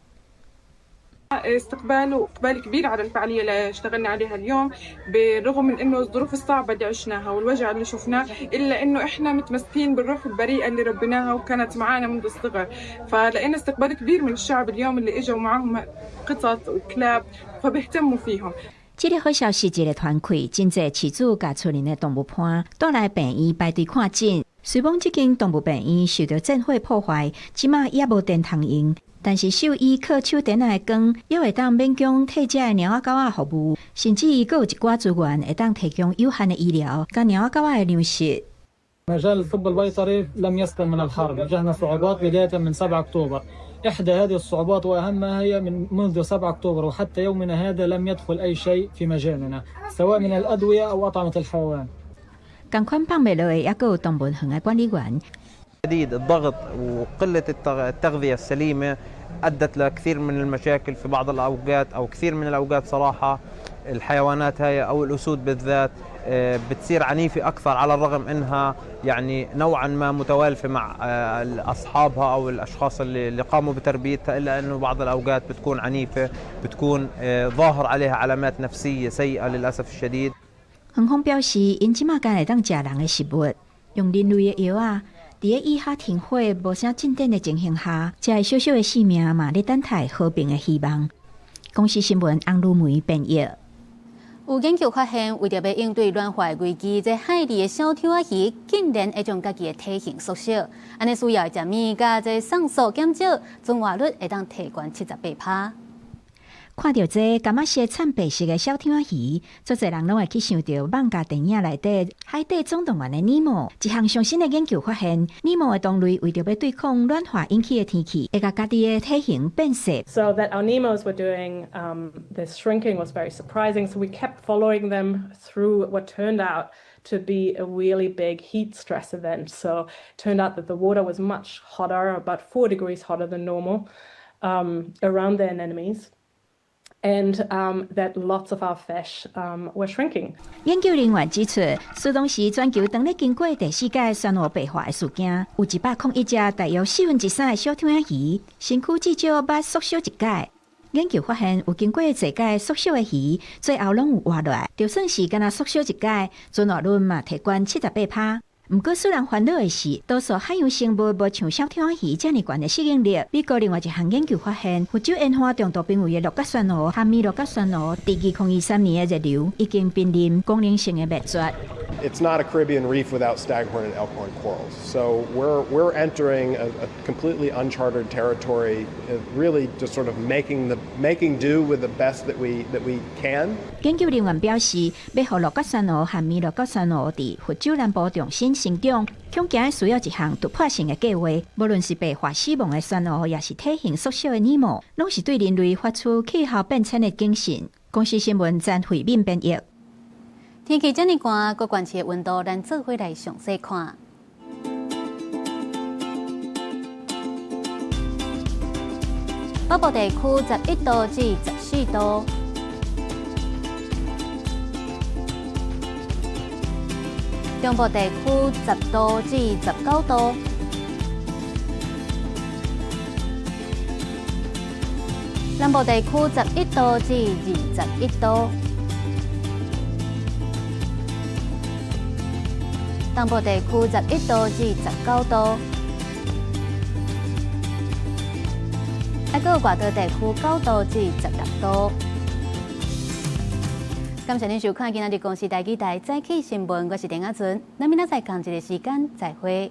استقبال واقبال كبير على الفعاليه اللي اشتغلنا عليها اليوم، بالرغم من انه الظروف الصعبه اللي عشناها والوجع اللي شفناه، الا انه احنا متمسكين بالروح البريئه اللي ربيناها وكانت معنا منذ الصغر. فلقينا استقبال كبير من الشعب اليوم اللي اجوا معهم قطط وكلاب فبيهتموا فيهم。這个好消息一个傳開，真濟飼主共厝裡的動物伴帶來病院排隊看診。雖罔這間動物病院受著戰火破壞，這馬也無電通用，但是獸醫靠手電仔的光，猶會當勉強替這个貓仔狗仔服務，甚至閣有一寡資源會當提供有限的醫療，佮貓仔狗仔的糧食。 مجال الطب البيطري لم يسلم من الحرب. واجهنا صعوبات بداية من 7 أكتوبر. إحدى هذه الصعوبات وأهمها هي من منذ 7 أكتوبر وحتى يومنا هذا لم يدخل أي شيء في مجالنا، سواء من الأدوية أو أطعمة الحيوان.仝款放袂落的，猶閣有動物園的管理員。 شديد الضغط وقلة التغذية السليمة أدت لكثير من المشاكل في بعض الأوقات أو كثير من الأوقات. صراحة الحيوانات هاي أو الأسود بالذات بتصير عنيفة أكثر، على الرغم أنها يعني نوعا ما متوالفة مع أصحابها أو الأشخاص اللي قاموا بتربيتها، إلا أنه بعض الأوقات بتكون عنيفة، بتكون ظاهر عليها علامات نفسية سيئة للأسف الشديد. 園方表示，𪜶這馬干會當食人的食物，用人類的藥仔。佇咧以哈停火、無啥進展的情形下，這个小小的生命嘛，咧等待和平的希望。公視新聞翁如梅編譯。有研究發現，為著欲應對暖化危機，這海裡的小丑仔魚竟然會將家己的體型縮小，按呢需要的食物佮這送素減少，存活率會當提懸78%。看著這感覺是慘白色的小丑仔魚，足濟人攏會去想著艋舺電影內底《海底總動員》的尼莫。一項上新的研究發現，尼莫的同類為著欲對抗暖化引起的天氣，會共家己的體型變細。 So that our Nemos were doing this shrinking was very surprising. So we kept following them through what turned out to be a really big heat stress event. So it turned out that the water was much hotter, about 4 degrees hotter than normal, around the anemones, and that lots of our fish were shrinking. 研究人員指出，此當時全球當咧經過第四屆珊瑚白化的事件，有101隻大約3/4的小丑仔魚，身軀至少捌縮小一擺。研究發現，有經過濟擺縮小的魚，最後攏有活落來，就算是干焦縮小一擺，存活率嘛提懸78%。毋過，使人煩惱的是，多數海洋生物無像小丑仔魚遮爾懸的適應力。美國另外一項研究發現，佛州煙花重度瀕危的鹿角珊瑚和猕鹿角珊瑚，佇2023年的熱流已經瀕臨功能性的滅絕。It's not a Caribbean reef without staghorn and elkhorn corals. So we're entering a completely uncharted territory, really just sort of making do with the best that we can. 研究人員表示，欲予鹿角珊瑚和麋鹿角珊瑚佇佛州南部重新生長，恐驚需要一項突破性的計劃。無論是白化死亡的珊瑚，抑是體型縮小的擬貘，攏是對人類發出氣候變遷的警訊。公視新聞詹慧敏編譯。天氣遮爾寒，各縣市的溫度，咱做伙來詳細看。北部地區11度至14度，中部地區10度至19度，南部地區11度至21度，東部地區11度至19度。還閣有外島地區9度至16度。感謝您收看今仔日公視台語台早起新聞，我是陳亞純，咱明仔載仝一个時間再會。